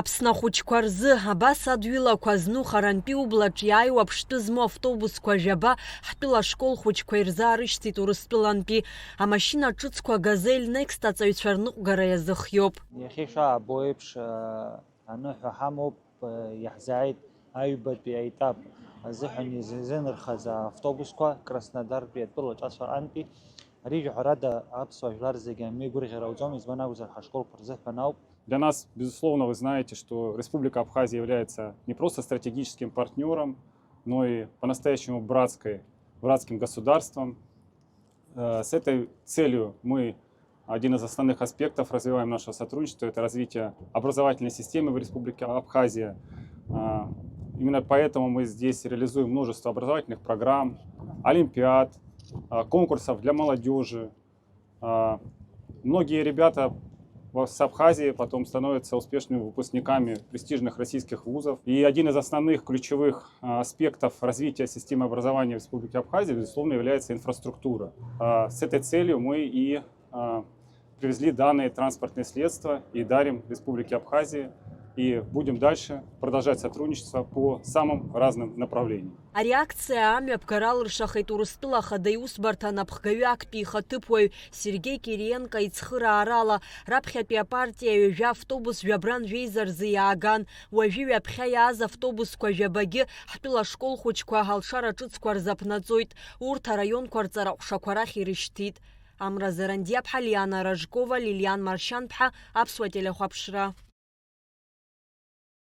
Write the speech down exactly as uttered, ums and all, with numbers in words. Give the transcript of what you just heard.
Аԥсны ахәыҷқәа рзы абас адҩылақәа зну харантәи ублаҿ иааиуа ԥштәы змоу автобусқәа жәаба ҳтәыла ашкол хәыҷқәа ирзаарышьҭит Урыстәылантәи. Амашьына ҿыцқәа Газель Next аҵаҩцәа рныҟәгара иазыхиоуп. Иахьа ишаабо еиԥш, аныҳәа ҳамоуп, иаҳзааит аҩбатәи аетап азыҳәан изынархаз автобусқәа Краснодартәи атәыла ҿацәа антәи. Ари, ҳәарада, аԥсуа жәлар зегьы амҩа игәырӷьара ауӡом, избан акәзар, ҳашколқәа рзыҳәан ауп. Для нас, безусловно, вы знаете, что Республика Абхазия является не просто стратегическим партнёром, но и по-настоящему братской, братским государством. Э, с этой целью мы, один из основных аспектов развиваем нашего сотрудничества, это развитие образовательной системы в Республике Абхазия. А, Именно поэтому мы здесь реализуем множество образовательных программ, олимпиад, а, конкурсов для молодежи. А, Многие ребята в- с Абхазии потом становятся успешными выпускниками престижных российских вузов. И один из основных ключевых, а, аспектов развития системы образования в Республике Абхазия, безусловно, является инфраструктура. А, С этой целью мы и, а, привезли данные транспортные средства и дарим Республике Абхазия. И будем дальше продолжать сотрудничество по самым разным направлениям. Ари акциа амҩаԥгара алыршахеит Урыстәыла Ахада иусбарҭа анапхгаҩы актәи ихаҭыԥуаҩ Сергеи Кириенко ицхыраарала, раԥхьатәи апартиа ҩажәа автобус жәабран жәеиза рзы иааган, уажәы ҩаԥхьа иааз автобусқәа жәабагьы ҳтәыла ашкол хәыҷқәа алшара ҿыцқәа рзы аԥнаҵоит, урҭ араионқәа рҵара ҟәшақәа рахь ирышьҭит. Амра Зарандиаԥҳа, Лиана Рожкова, Лилиан Маршьанԥҳа, Аԥсуа телехәаԥшра.